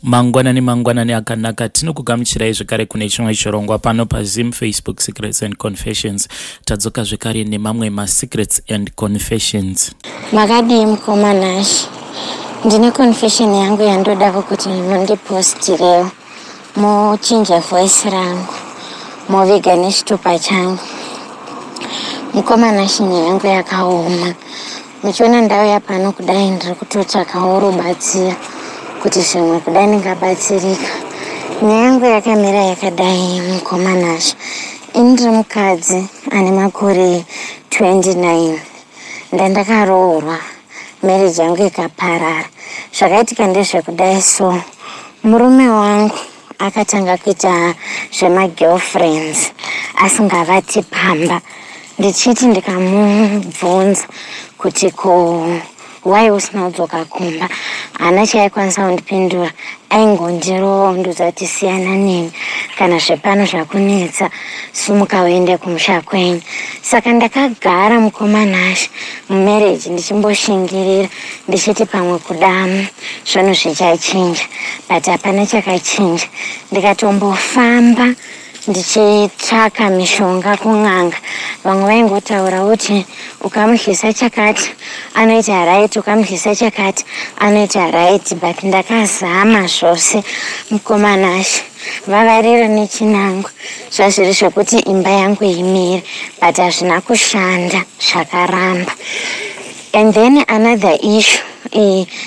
Mangwanani, mangwanani akanaka. Tinokugamuchirai zvekare kune chimwe chirongwa pano paZim Facebook Secrets and Confessions. Tadzoka zvekare nemamwe masecrets and confessions. Makadii, mukoma Nashi? Ndine confession yangu yandoda kuti mundipostirewo, muchinje voice rangu, moviga nechitupa changu. Mukoma Nashi, nyaya yangu yakaoma. Muchiona ndauya pano kudai, ndiri kutotsvakawo rubatsiro kuti zvimwe kudai ndingabatsirika. Nyaya yangu yakamira yakadai, mukoma Nashi. Ini ndiri mukadzi ane makore 29. Ndandakaroorwa, marriage yangu ikaparara. Zvakaitika ndezvekudai so, murume wangu akatanga kuita zvemagirlfriends asingavati pamba. Ndichiti ndikamubvunza kuti, "Ko why usina kudzoka kumba?" haana chaaikwanisa kundipindura. Aingondirova, undiudza kuti, "Siyana neni, kana zvepano zvakunetsa, sumuka uende kumusha kwenyu." Saka ndakagara, mukoma Nashi, mumarriage ndichimboshingirira, ndichiti pamwe kuda zvinhu zvichachinja, but hapana chakachinja. Ndikatombofamba ndichitsvaka mishonga kun'anga. Vamwe vaingotaura kuti, "Ukamudyisa chakati anoita right, ukamudyisa chakati anoita right." But ndakazama zvose, mukoma Nashi. Vavariro nechinangwa zvazviri zvekuti imba yangu imire, but hazvina kushanda, zvakaramba. And then another issue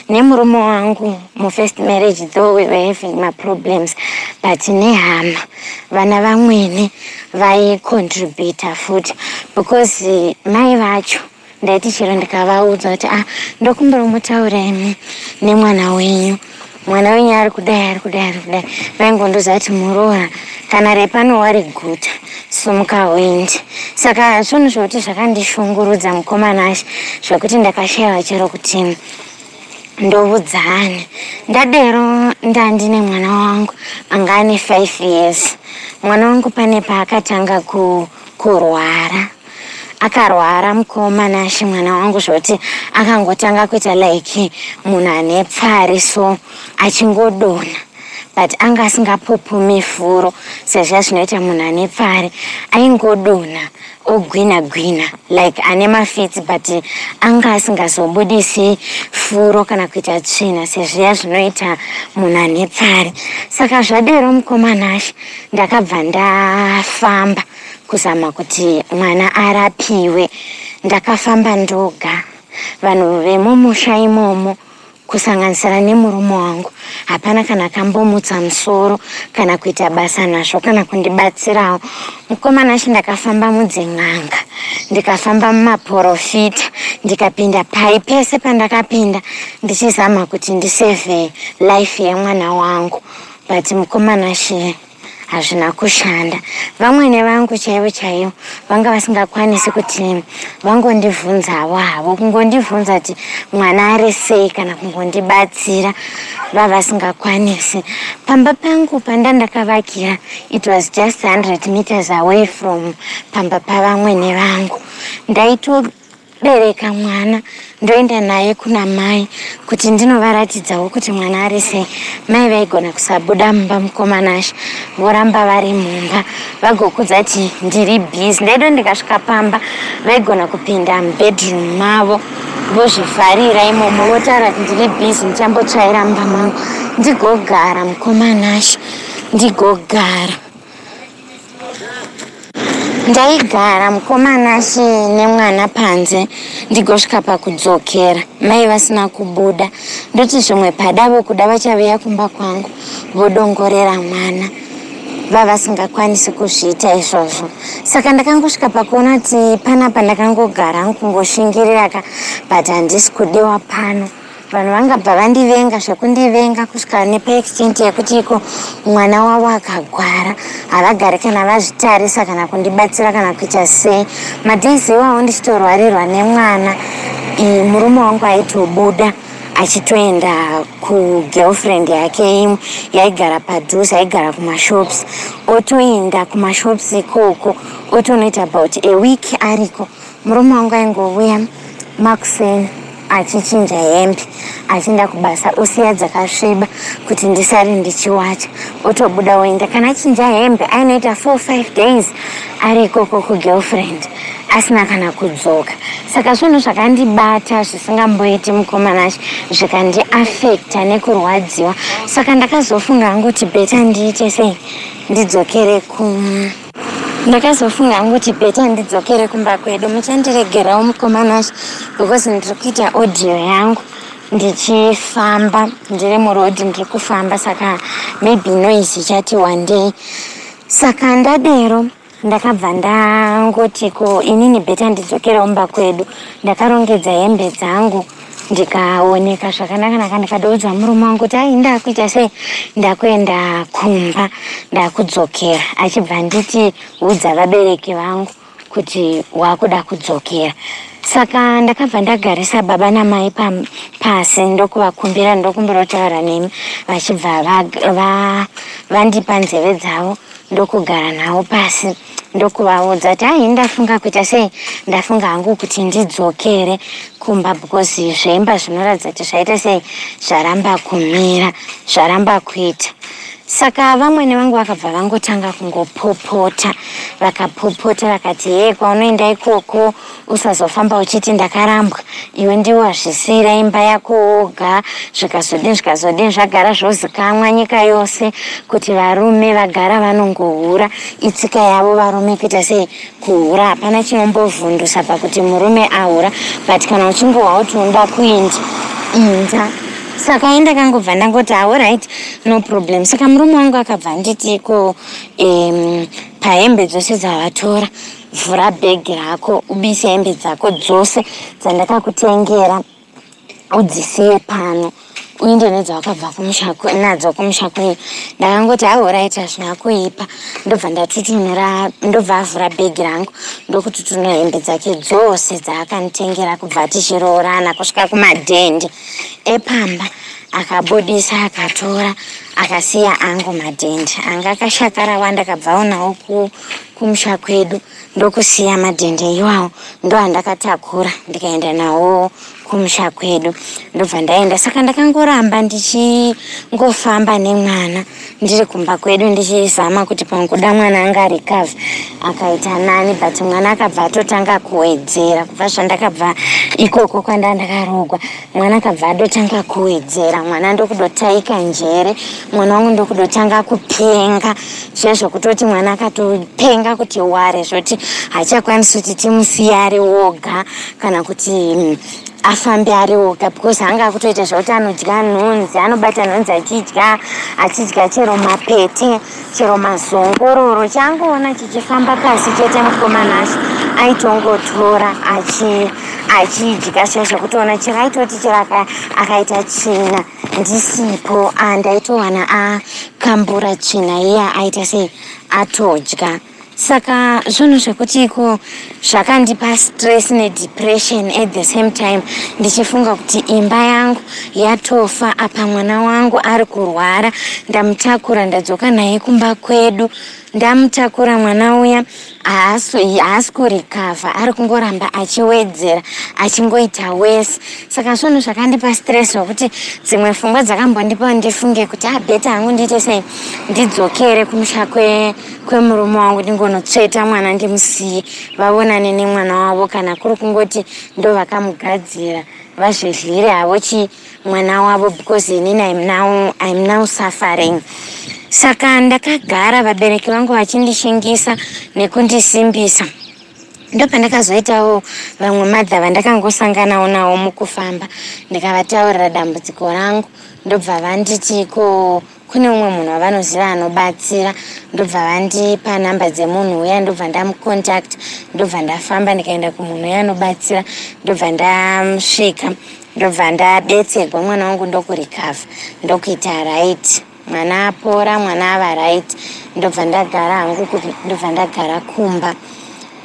nemurume wangu mufirst marriage, though we were having maproblems, but nehama, vana vamwene vaikontributa futi, because mai vacho ndaiti chero ndikavaudza kuti, "Ah, ndokumbira mutaure nemwana wenyu, mwana wenyu ari kudai, ari kudai, ari kudai," vaingondoza kuti, "Muroora, kana repano wariguta, sumuka uende." Saka zvinhu zvokuti zvakandishungurudza, mukoma Nashi, zvekuti ndakashayiwa chero kuti ndovudzani. Ndadero, ndandine mwana wangu anga ane 5 years. Mwana wangu pane paakatanga kurwara. Akarwara, mukoma Nashi, mwana wangu, zvoti akangotanga kuita like munhu ane pfari so, achingodonha, but anga asingapupumi furo sezviya zvinoita munhu ane pfari. Aingodonha, ogwina gwina like ane mafits, but anga asingazobudisi furo kana kuita tsvina sezviya zvinoita munhu ane pfari. Saka zvadero, mukoma Nashi, ndakabva ndafamba kuzama kuti mwana arapiwe. Ndakafamba ndoga. Vanhu vemumusha imomo, kusanganisira nemurume wangu, hapana kana kambomutsa musoro kana kuita basa nazvo kana kundibatsirawo. Mukoma Nashi, ndakafamba mudzin'anga, ndikafamba mumaprofita, ndikapinda pai pese pandakapinda ndichizama kuti ndisave life yemwana wangu, but mukoma Nashi, hazvina kushanda. Vamwene vangu chaivo chaivo vanga vasingakwanisi kuti vangondibvunzawo havo, kungondibvunza kuti mwana ari sei kana kungondibatsira, vavasingakwanisi. Pamba pangu pandandakavakira, it was just 100 meters away from pamba pavamwene vangu. Ndaitobereka mwana, ndoenda naye kuna mai kuti ndinovaratidzawo kuti mwana ari sei. Mai vaigona kusabuda mumba, mukoma Nashi, voramba vari mumba, vagokudza kuti, "Ndiri busy." Ndaido ndikasvika pamba, vaigona kupinda mubedroom mavo, vozvivharira imomo, votaura kuti, "Ndiri busy, ndichambotsvaira mumba mangu." Ndigogara, mukoma Nashi, ndigogara. Ndaigara, mukoma Nashi, nemwana panze, ndigosvika pakudzokera mai vasina kubuda. Ndoti zvimwe padavo kuda vachavuya kumba kwangu vodongorera mwana, vavasingakwanisi kuzviita izvozvo. Saka ndakangosvika pakuona kuti panapa ndakangogara kungoshingirira ka, but handisi kudiwa pano. Vanhu vangabva vandivenga zvekundivenga, kusvika nepaextent yekuti iko mwana wavo akagwara, havagari kana vazvitarisa kana kundibatsira kana kuita sei. Madays iwawo ndichitorwarirwa nemwana, murume wangu aitobuda achitoenda kugirlfriend yake imwe yaigara padhuze, aigara kumashops. Otoenda kumashops ikoko, otonoita about a week ariko. Murume wangu aingouya makuseni. Achichinja hembe achienda kubasa, osiya dzakasviba kuti ndisare ndichiwacha, otobuda oenda. Kana achinja hembe, ainoita 4 5 days ari ikoko kugirlfriend, asina kana kudzoka. Saka zvinhu zvakandibata zvisingamboiti, mukoma Nashe, zvikandiafecta nekurwadziwa. Saka ndakazofunga hangu kuti better ndiite sei, ndidzokere ku ndakazofunga hangu kuti better ndidzokere kumba kwedu. Muchandiregerawo, mukoma Nashe, because ndiri kuita audio yangu ndichifamba, ndiri murodhi, ndiri kufamba, saka maybe noise ichati one day. Saka ndadero, ndakabva ndangoti ko inini better ndidzokere kumba kwedu. Ndakarongedza hembe dzangu, ndikaoneka zvakanaka naka, ndikadoudza murume wangu kuti ai, ndakuita sei, ndakuenda kumba, ndakudzokera. Achibva nditi, "Udza vabereki vangu kuti wakuda kudzokera." Saka ndakabva ndagarisa baba namai pasi, ndokuvakumbira, ndokumbira kutaura nemi. Vachibva vandipa nzeve dzavo, ndokugara navo pasi, ndokuvaudza kuti ai, ndafunga kuita sei, ndafunga hangu kuti ndidzokere kumba because zvemba zvinoratidza kuti zvaita sei, zvaramba kumira, zvaramba kuita. Saka vamwene vangu vakabva vangotanga kungopopota. Vakapopota vakati, "Ye, kwaunoenda ikoko usazofamba uchiti ndakarambwa. Iwe ndiwe wazvisiyira imba yako woga. Zvikazodini, zvikazodini, zvagara zvozikamwa nyika yose kuti varume vagara vanongohura. Itsika yavo varume kuita sei, kuhura. Hapana chinombovhundusa pakuti murume ahura, but kana uchingohwa kuti unoda kuenda, inda." Saka indakangobva ndangoti, "Alright, no problem." Saka murume wangu akabva anditi ko pahembe dzose dzavatora, vhura bhegi rako, ubise hembe dzako dzose dzandakakutengera, udzisiye pano, uinde nedzawakabva nadzo kumusha kwenyu. Ndakangoti, "Alright, hazvina kuipa." Ndobva ndatutunura, ndobva avhura bhegi rangu, ndokututunura hembe dzake dzose dzaakanditengera kubva tichiroorana kusvika kumadhende epamba. Akabudisa, akatora, akasiya angu madhende anga akashakara wandakabvawo nawo kumusha kwedu, ndokusiya madhende iwawo, ndo andakatakura ndikaenda nawo kumusha kwedu. Ndobva ndaenda. Saka ndakangoramba ndichingofamba nemwana ndiri kumba kwedu, ndichizama kuti panguda mwana anga recover, akaita nani, but mwana akabva atotanga kuwedzera. Kubva zvandakabva ikoko kwanda ndakarogwa, mwana akabva adotanga kuwedzera. Mwana ndokudotaika njere, mwana wangu ndokudotanga kupenga zviya zvokutoti mwana akatopenga kuti ware, zvoti hachakwanisi kuti timusiye ari woga kana kuti afambe ari woga, because anga akutoita zvakuti anodya nhunzi, anobata nhunzi achidya, achidya chero mapete, chero mazongororo, chaangoona chichifamba pasi chete, mukoma Nashe, aitongotora achidya. Zviya zvokutoona chero aitoti chero akaita tsvina ndisipo, ndaitowana akambura tsvina iya, aita sei, atodya. Saka zvinhu zvekuti iko zvakandipa stress nedepression at the same time, ndichifunga kuti imba yangu yatofa, apa mwana wangu ari kurwara. Ndamutakura, ndadzoka naye kumba kwedu, ndamutakura mwana uya, haasi kurecover, ari kungoramba achiwedzera, achingoita wese. Saka zvinhu zvakandipa stress zvokuti dzimwe pfungwa dzakambondipa ndifunge kuti a better hangu ndiite sei, ndidzokere kumusha kwemurume wangu, ndingonotsveta mwana, ndimusiye, vaonane nemwana wavo. Kana kuri kungoti ndo vakamugadzira, vazvidyire havo chi mwana wavo, because inini I'm now suffering. Saka ndakagara, vabereki vangu vachindishingisa nekundisimbisa. Ndopandakazoitawo vamwe madha vandakangosanganawo navo mukufamba, ndikavataurira dambudziko rangu, ndobva vanditi ko kune umwe munhu wavanoziva anobatsira. Ndobva vandipa namba dzemunhu uya, ndobva ndamucontact, ndobva ndafamba ndikaenda kumunhu uya anobatsira, ndobva ndasvika, ndobva ndabetserwa, mwana wangu ndokurecover, ndokuita right, mwana apora, mwana ava right. Ndobva ndagara hangu, ndobva ndagara kumba.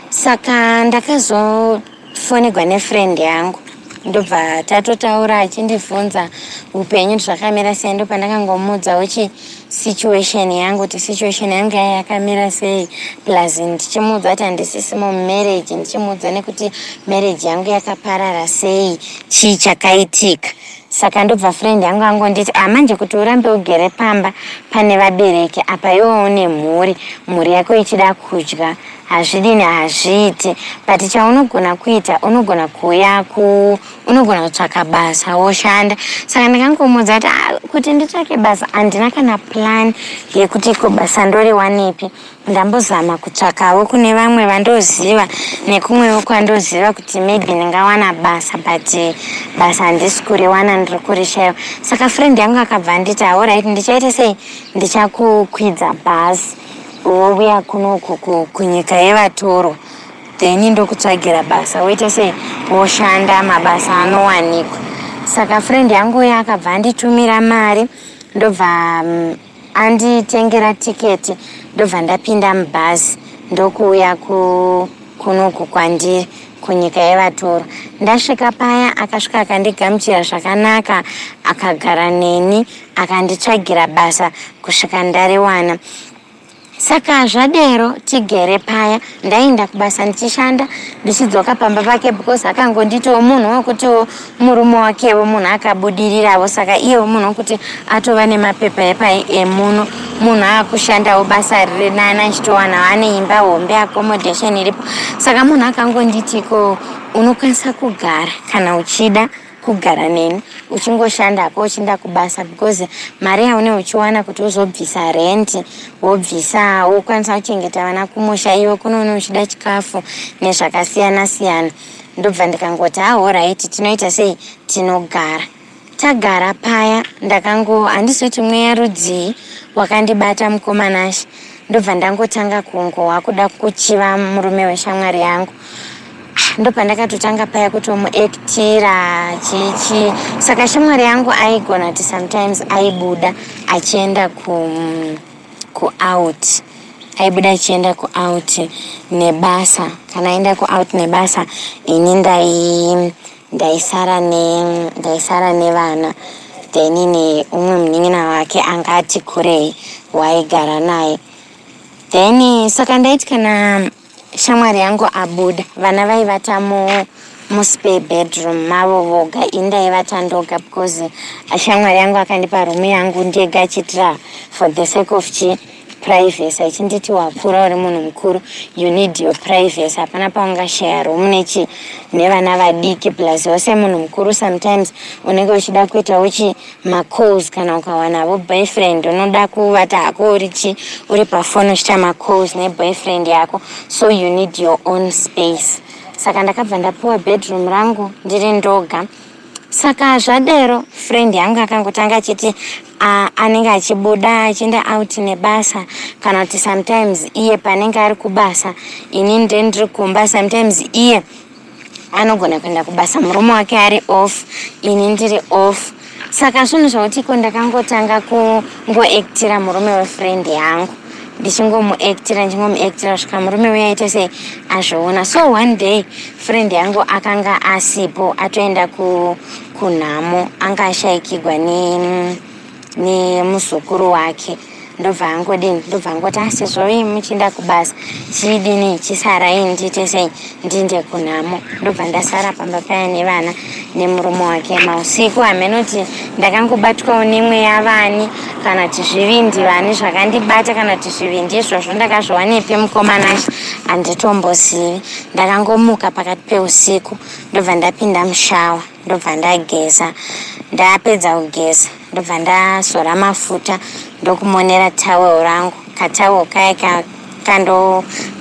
Saka ndakazofonegwa nefriend yangu. Ndobva tatotaura achindibvunza upenyu zvakamira sei. Ndopandakangomuudzawo chi situation yangu, kuti situation yangu yaya yakamira sei, plus ndichimuudza kuti handisisimo mumarriage, ndichimuudza nekuti marriage yangu yakaparara sei, chii chakaitika. Saka ndobva friend yangu angonditi, "Amanje kuti urambe ugere pamba pane vabereki apa, iwewo nemhuri, mhuri yako ichida kudya, hazvidini, hazviiti. But chaunogona kuita, unogona kuuya ku unogona kutsvaka basa woshanda." Saka ndakangomudza kuti, "Ah, kuti nditsvake basa handina kana plan yekuti ko basa ndoriwanepi. Ndambozama kutsvakawo kune vamwe vandoziva nekumwewo kwandoziva kuti maybe ndingawana basa, but basa handisi kuriwana, ndiri kurishayiwa." Saka friend yangu akabva anditi, "Alright, ndichaita sei? Ndichakukwidza bhazi, wouya kunoku kunyika yevatorwa, then ndokutsvagira basa, woita sei, woshanda, mabasa anowanikwa." Saka friend yangu uyo akabva anditumira mari, ndobva anditengera tiketi, ndobva ndapinda mubhazi, ndokuuya kunoku kwandiri kunyika yevatorwa. Ndasvika paya, akasvika akandigamuchira zvakanaka, akagara neni, akanditsvagira basa kusvika ndariwana. Saka zvadero, tigere paya, ndaenda kubasa ndichishanda, ndichidzoka pamba pake, because akangonditiwo munhu wekutiwo murume wakewo munhu akabudiriravo. Saka iyewo munhu wekuti atova nemapepa epai emuno, munhu akushandawo basa riri nani, achitowanawo, ane imba hombe, accommodation iripo. Saka munhu akangonditiko, "Unokwanisa kugara kana uchida kugara neni, uchingoshandako, uchienda kubasa, because mari yaune uchiwana kuti uzobvisa rent, wobvisa, wokwanisa kuchengeta vana kumusha, iwe kunoone uchida chikafu nezvakasiyana siyana." Ndobva ndikangoti, "Alright, tinoita sei? Tinogara." Tagara paya, ndakango, handisi mweya rudzii wakandibata, mukomanashe, ndobva ndangotanga kungohwa kuda kuchiva murume weshamwari yangu. Ndopandakatotanga paya kutomuactira chichi. Saka shamwari yangu aigona kuti sometimes aibuda achienda kuout, aibuda achienda kuout nebasa. Kana aenda kuout nebasa, ini ndaisara nevana, then neumwe munin'ina wake anga ati kurei waigara naye. Then saka ndaiti kana shamwari yangu abuda, vana vaivata muspare bedroom mavo voga, ini ndaivata ndoga, because shamwari yangu akandipa rumu yangu ndega, achiitira for the sake of chi privacy, achinditi, "Wakura, uri munhu mukuru, you need your privacy. Hapana paungashaya room nechi nevana vadiki. Plus wose munhu mukuru, sometimes unenge uchida kuitawo chi macalls. Kana ukawanavo boyfriend, unoda kuvata hako uri chi uri pafoni uchiita macalls neboyfriend yako, so you need your own space." Saka ndakabva ndapiwa bedroom rangu ndiri ndoga. Saka zvadero, friend yangu akangotanga achiti anenge achibuda achienda out nebasa, kana kuti sometimes iye panenge ari kubasa, ini nde ndiri kumba. Sometimes iye anogona kuenda kubasa murume wake ari off, ini ndiri off. Saka zvinhu zvakuti iko ndakangotanga kungoactira murume wefriend yangu, ndichingomuactira, ndichingomuactira, kusvika murume uya aita sei, azviona. So one day friend yangu akanga asipo, atoenda kunhamo, anga ashayikigwa nemuzukuru wake. Ndobva angodini, ndobva angoti, "Asezvo muchienda kubasa, chidini, chisarai, ndiite sei, ndinde kunhamo." Ndobva ndasara pamba paya nevana nemurume wake. Mausiku, hamenoti ndakangobatwawo nemweya vani, kana kuti zvivindi vani zvakandibata, kana kuti zvivindi izvozvo ndakazviwanepi, mukomanashe, handitombozivi. Ndakangomuka pakati peusiku, ndobva ndapinda mushower, ndobva ndageza. Ndapedza kugeza, ndobva ndazora mafuta, ndokumonera towel rangu, katowel kaya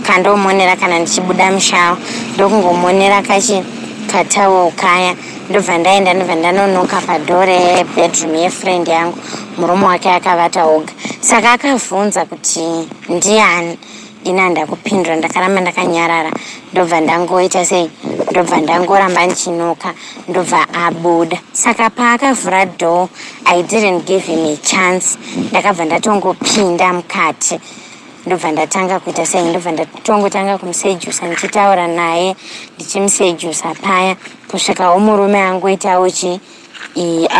kandomonera kana ndichibuda mushower. Ndokungomonera kachi katowel kaya, ndobva ndaenda, ndobva ndanonoka padoor rebedroom yefriend yangu. Murume wake akavata oga. Saka akabvunza kuti ndiani. Ini handakupindura, ndakaramba ndakanyarara. Ndobva ndangoita sei, ndobva ndangoramba ndichinoka, ndobva abuda. Saka paakavhura door, I didn't give him a chance, ndakabva ndatongopinda mukati. Ndobva ndatanga kuita sei? Ndobva ndatongotanga kumusejusa, ndichitaura naye, ndichimusejusa paya, kusvikawo murume angoitawo chi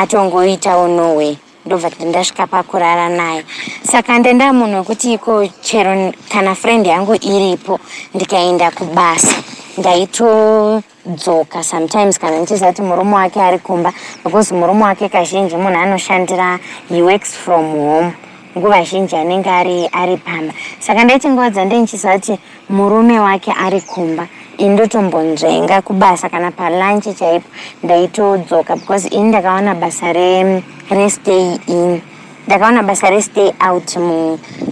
atongoitawo no way. Ndobva ndasvika pakurara naye. Saka ndenda munhu wekuti iko chero kana friend yangu iripo, ndikaenda kubasa, ndaitodzoka sometimes kana ndichiziva kuti murume wake ari kumba, because murume wake kazhinji munhu anoshandira, he works from home, nguva zhinji anenge ari pamba. Saka ndaiti nguva dzandee ndichiziva kuti murume wake ari kumba, indotombonzvenga kubasa, kana palunch chaipo ndaitodzoka, because ini ndakawana basa restay in, ndakawana basa restay out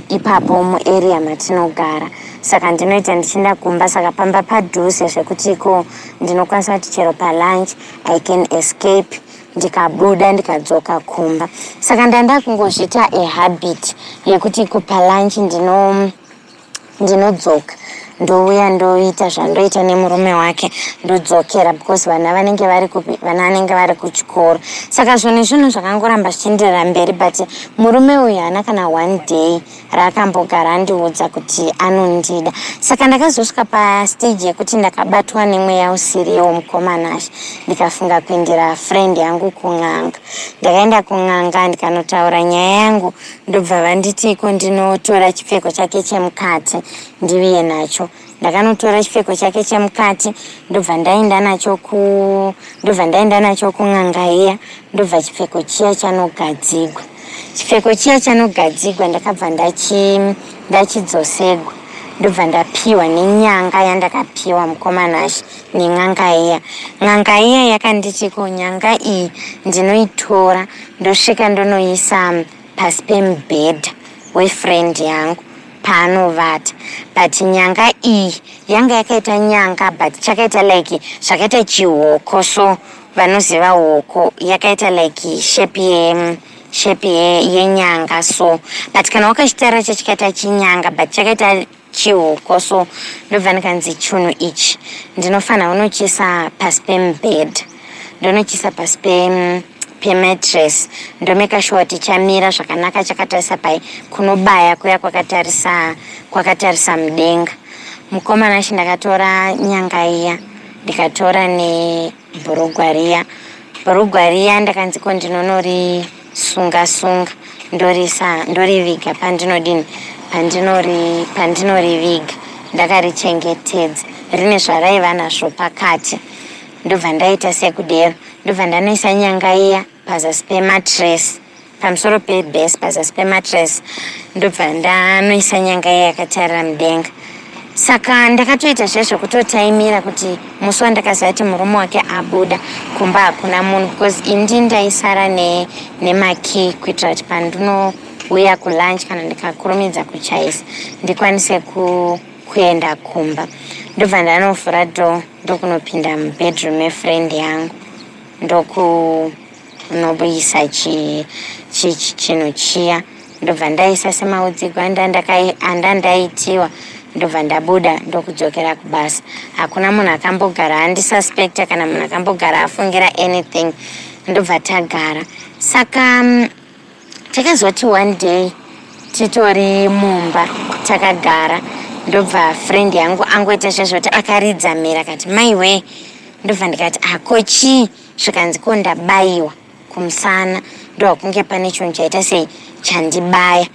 ipapo muarea matinogara. Saka ndinoita ndichienda kumba, saka pamba padhuze zvekuti iko ndinokwanisa kuti chero palunch I can escape, ndikabuda, ndikadzoka kumba. Saka ndanda kungozviita a habit yekuti iko palunch ndinodzoka, ndouya, ndoita zvandoita nemurume wake, ndodzokera, because vana vanenge vari kupi? Vana vanenge vari kuchikoro. Saka zvinhu zvinhu zvakangoramba zvichienderera mberi, but murume uyu haana kana one day raakambogara andiudza kuti anondida. Saka ndakazosvika pastage yekuti ndakabatwa nemweya usiriwo, mukomanashe. Ndikafunga kuendera friend yangu kun'anga. Ndakaenda kun'anga, ndikanotaura nyaya yangu, ndobva vanditiko ndinotora chipfeko chake chemukati, ndiviye nacho. Ndakanotora chipfeko chake chemukati, ndobva ndaenda nacho kun'anga iya. Ndobva chipfeko chiya chanogadzigwa. Chipfeko chiya chanogadzigwa, ndakabva ndachidzosegwa, ndobva ndapiwa nenyanga yandakapiwa, mukomanashe, nen'anga iya. N'anga iya yakanditiko nyanga iyi ndinoitora, ndosvika ndonoisa pasi pemubhedha wefriend yangu paanovata. But nyanga iyi yanga yakaita nyanga, but chakaita like zvakaita chihoko. So vanoziva hoko yakaita like shape ye shape yenyanga so, but kana wakachitara chachikaita chinyanga, but chakaita chihoko. So ndobva ndikanzi chinhu ichi ndinofanira unochisa pasi pemubhedha, ndonochisa pasi pemattress, ndomeka sure kuti chamira zvakanaka, chakatarisa pai? Kunobaya kuya kwakatarisa mudenga. Mukomana chi, ndakatora nyanga iya, ndikatora nebhurugwa riya. Bhurugwa riya ndakanzi ko ndinonorisunga sunga, ndorisa, ndoriviga pandinodini, pandinoriviga ndakarichengetedza, rine zvaraiva nazvo pakati. Ndobva ndaita sekudero, ndobva ndanoisa nyanga iya pazasi pemattress, pamusoro pebase, pazasi pemattress. Ndobva ndanoisa nyanga iya yakatarira mudenga. Saka ndakatoita zvezvokutotaimira kuti musi wandakaziva kuti murume wake abuda kumba, hakuna munhu, because indi ndaisara nemakey kuitira kuti pandinouya kulunch, kana ndikakurumidza kuchaisa, ndikwanise kuenda kumba. Ndobva ndanovhura door, ndokunopinda mubedroom mefriend yangu, ndokunobuisa chinhu chiya. Ndobva ndaisa semaudzigwa andandaitiwa. Ndobva ndabuda, ndokudzokera kubasa. Hakuna munhu akambogara andisuspecta, kana munhu akambogara afungira anything. Ndobva tagara. Saka takazoti one day titori mumba takagara, ndobva friend yangu angoita zvezvoti akaridza mira, akati, "Maiwe!" Ndobva ndikati, "Ako chii?" Zvikanzi ko ndabayiwa kumusana, ndobva kunge pane chinhu chaita sei, chandibaya.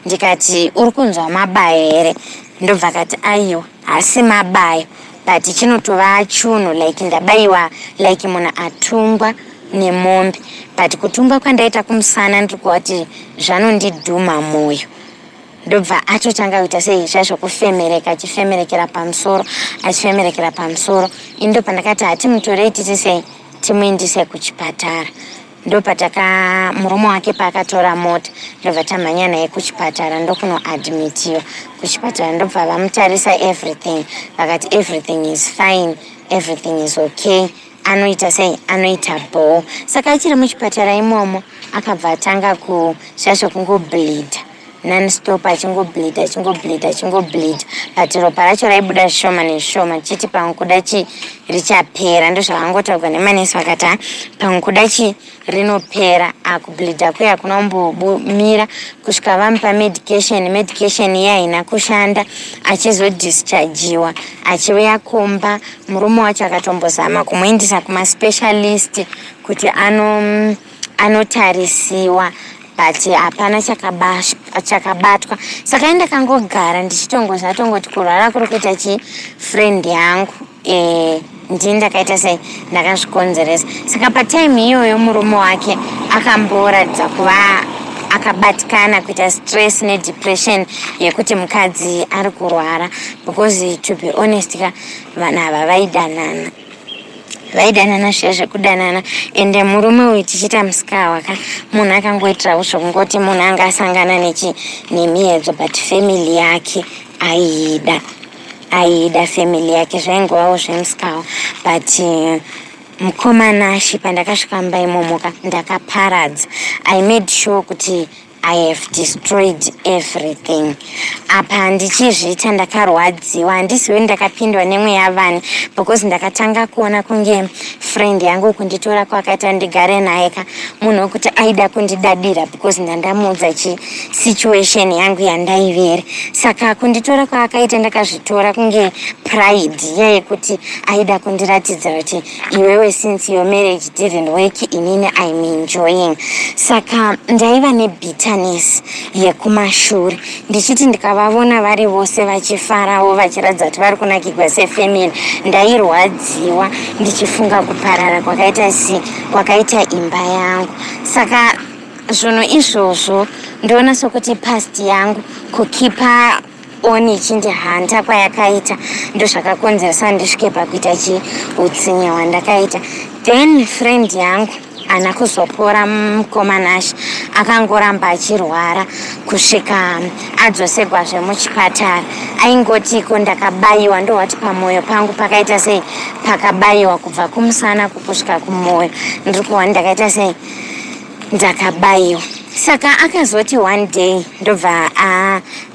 Ndikati, "Uri kunzwa mabayo here?" Ndobva akati, "Aiwa, hasi mabayo, but chinotova chunhu like ndabayiwa, like munhu atungwa nemombe, but kutungwa kwandaita kumusana ndiri kuva kuti zvanondidhuma mwoyo." Ndobva atotanga kuita sei, zvazvokufemereka, achifemerekera pamusoro, achifemerekera pamusoro. Ini ndopandakati, "Hatimutorei, titi sei, timuindise kuchipatara." Ndopataka murume wake paakatora mota, ndobva tamhanya naye kuchipatara, ndokunoadmitiwa kuchipatara. Ndobva vamutarisa everything, vakati everything is fine, everything is okay, anoita sei, anoita bho. Saka achiri muchipatara imomo, akabva atanga kuzvazvokungobleeda. Nonstop achingobleeda, achingobleeda, achingobleeda, but ropa racho raibuda zvishoma nezvishoma. Chiti pamwe kuda chi richapera, ndozvavangotaurwa nemanesi, vakati ha, pamwe kuda chi rinopera. Akubleeda kuya hakuna kumbomira kusvika vamupa medication. Medication iye haina kushanda. Achizodischargiwa, achiuya kumba, murume wacho akatombozama kumuendesa kumaspecialist kuti anotarisiwa, but hapana chakabatwa. Saka indakangogara ndichitongoziva tongoti kurwara kuri kuita chifriend yangu, ndini ndakaita sei, ndakazvikonzeresa. Saka patime iyoyo murume wake akamboratidza kuva akabatikana, kuita stress nedepression yekuti mukadzi ari kurwara, because to be honest ka, vanhu ava vaidanana, vaidanana zviya zvekudanana. Ende murume uyu, tichiita musikawa ka, munhu akangoitirawo zvokungoti munhu anga asangana nechi nemiedzo, but family yake aiida, aiida family yake. Zvaingovawo zvemusikawa. But mukomanashi, pandakasvika mumba imomoka, ndakaparadza. I made sure kuti I have destroyed everything. Apa ndichizviita ndakarwadziwa. Handisiwe ndakapindwa nemweya vani, because ndakatanga kuona kunge friend yangu kunditora kwakaita ndigare naye ka, munhu wekuti aida kundidadira, because ndandamuudza chisituation yangu yandaivere. Saka kunditora kwaakaita, ndakazvitora kunge pride yeyekuti aida kundiratidza kuti iwewe, since your marriage didn't work, inini I'm enjoying. Saka ndaiva nebitterness yekumashure, ndichiti ndikavavona vari vose vachifarawo, vachiratidza kuti vari kunakirwa sefamily, ndairwadziwa ndichifunga kuparara kwakaita si kwakaita imba yangu. Saka zvinhu izvozvo ndoona sokuti past yangu kukeepa on ichindihanta kwayakaita, ndozvakakonzeresa ndisvike pakuita chiutsinye hwandakaita. Then friend yangu haana kuzopora. Mukomanashi akangoramba achirwara kusvika adzosegwazve muchipatara. Aingotiko ndakabayiwa, ndohwati pamwoyo pangu pakaita sei, pakabayiwa kubva kumusana kusvika kumwoyo, ndiri kuhwa ndakaita sei, ndakabayiwa. Saka akazoti one day ndobva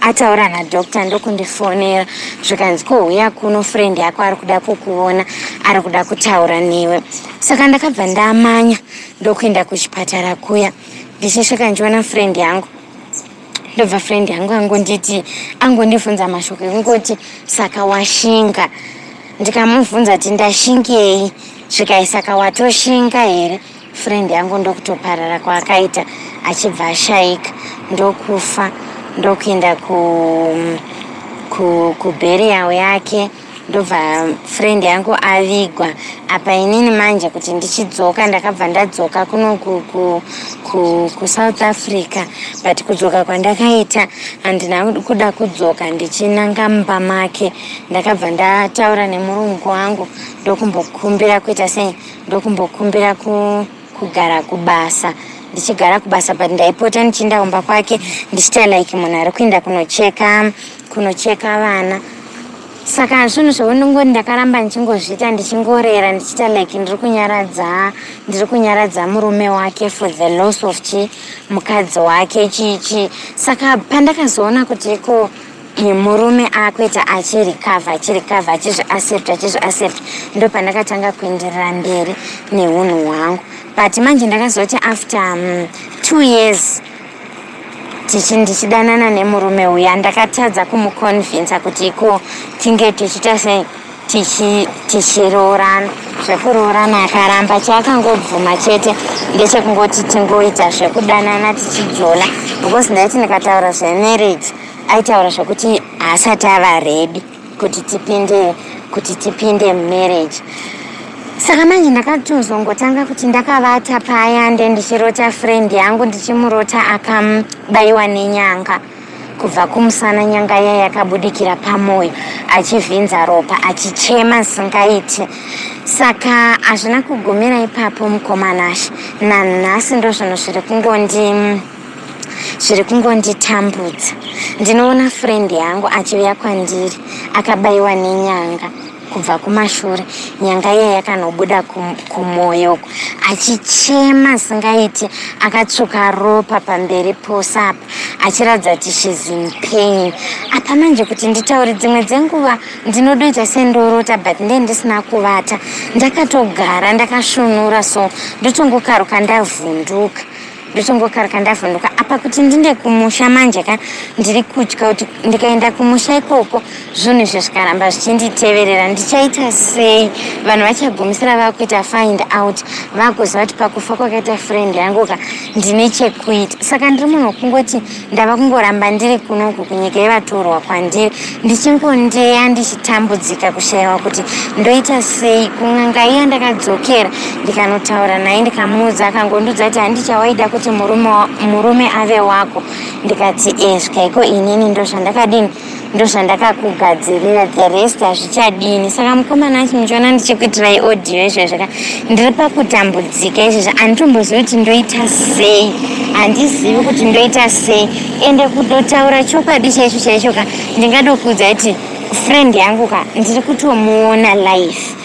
ataura nadoctor, ndokundifonera, zvikanzi, "Kuuya kuno, friend yako ari kuda kukuona, ari kuda kutaura newe." Saka ndakabva ndamanya ndokuenda kuchipatara kuya. Ndichisvika ndichiona friend yangu, ndobva friend yangu angonditi, angondibvunza mashoko ekungoti, "Saka washinga?" Ndikamubvunza kuti, "Ndashingei?" Svikai, "Saka watoshinga here?" Friend yangu ndokutoparara kwaakaita, achibva ashayika, ndokufa, ndokuenda kuburial yake. Ndobva friend yangu avigwa. Apa inini manje kuti ndichidzoka, ndakabva ndadzoka kuno kuSouth Africa, but kudzoka kwandakaita, handina kuda kudzoka ndichinanga mumba make. Ndakabva ndataura nemurungu wangu, ndokumbokumbira kuita sei, ndokumbokumbira kugara kubasa. Ndichigara kubasa, but ndaipota ndichienda kumba kwake, ndichiita like munhu ari kuenda kunocheka vana. Saka zvinhu zvaunongoti ndakaramba ndichingozviita, ndichingorera, ndichiita like ndiri kunyaradza murume wake for the loss of chi mukadzi wake, chichi. Saka pandakazoona kuti iko murume akuita achirecover, achirecover, achizviaccept, achizviaccept, ndo pandakatanga kuenderera mberi neunhu hwangu. But manje ndakazoti after 2 years ndichidanana nemurume uya, ndakatadza kumuconvinsa kuti iko tinge tichiita sei, tichiroorana. Zvekuroorana akaramba. Chaakangobvuma chete ndechekungoti tingoita zvekudanana, tichijola, because ndaiti ndikataura zvemarriage, aitaura zvekuti haasati ava ready kuti tipinde mumarriage. Saka manje ndakatozongotanga kuti ndakavata paya, nde ndichirota friend yangu, ndichimurota akabayiwa nenyanga kubva kumusana, nyanga iya yakabudikira pamwoyo, achivhinza ropa, achichema zvisingaiti. Saka hazvina kugumira ipapo, mukomanashe. Nanhasi ndo zvinhu zviri kungonditambudza. Ndinoona friend yangu achiuya kwandiri akabayiwa nenyanga. Kubva kumashure nyanga iya yakanobuda kumwoyo uku, achichema singaiti, akatsvuka ropa pamberi pose apa, achiratidza kuti she's in pain. Apa manje kuti nditaure, dzimwe dzenguva ndinodoita sendorota, but ndee ndisina kuvata, ndakatogara ndakasvunura, so ndotongokaruka ndavhunduka, ndotongokaruka ndavhunduka. Apa kuti ndinde kumusha manje ka, ndiri kutya kuti ndikaenda kumusha ikoko, zvinhu izvi zvikaramba zvichinditeverera, ndichaita sei? Vanhu vachagumisira vakuita find out, vakuziva kuti pakufa kwakaita friend yangu ka ndine chekuita. Saka ndiri munhu wekungoti ndava kungoramba ndiri kunoku kunyika yevatorwa kwandiri, ndichingondeya, ndichitambudzika kushayiwa kuti ndoita sei. Kun'anga iya ndakadzokera, ndikanotaura naye, ndikamuudza, akangondiudza kuti handichawaida kuti murume ave wako. Ndikati e, zvikaiko inini ndozvandakadini, ndozvandakakugadzirira, the rest hazvichadini. Saka mukomana achi muchiona ndichikuitirai audio izvezvo ka, ndiri pakutambudzika izvezvo. Handitombozivi kuti ndoita sei, handizivi kuti ndoita sei. Ende kutotaura chokwadi chaicho chaicho ka, ndingadokuudza kuti friend yangu ka ndiri kutomuona life,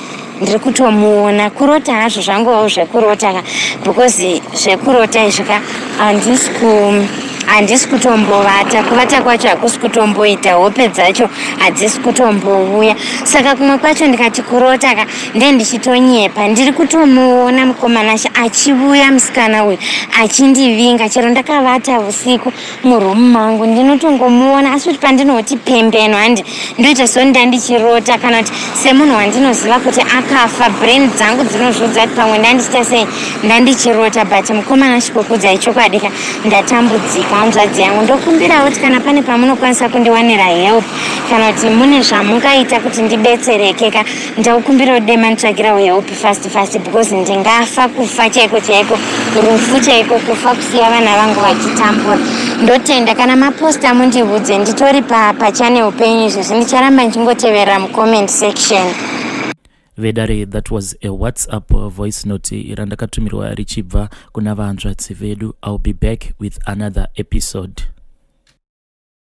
ndiri kutomuona. Kurota hazvo zvanguvawo zvekurota ka, because zvekurota izvi ka handisi kutombovata, kuvata kwacho hakusi kutomboita, hope dzacho hadzisi kutombouya. Saka kumwe kwacho ndikati kurota ka, nde ndichitonyepa. Ndiri kutomuona mukomana achiuya, musikana uyu achindivinga. Chero ndakavata usiku murumu mangu, ndinotongomuona, asi kuti pandinoti pembeno handi ndoita sondandichirota, kana kuti semunhu wandinoziva kuti akafa, brain dzangu dzinozvodza kuti pamwe ndandichita sei, ndandichirota. But mukomana, chikokudzai chokwadi ka, ndatambudzika, hanzvadzi yangu. Ndokumbirawo kuti kana pane pamunokwanisa kundiwanira help, kana kuti mune zvamungaita kuti ndibetsereke ka, ndakumbirawo dema nditsvagirawo help fast fast, because ndingafa, kufa chaiko chaiko, rufu chaiko, kufa kusiya vana vangu vachitambura. Ndotenda kana maposta mundiudze. Nditori pachannel penyu izvezvi, ndicharamba ndichingoteverera mucomment section. Vedare, that was a WhatsApp voice note randakatumirwa richibva kuna vahanzvadzi vedu. I'll be back with another episode.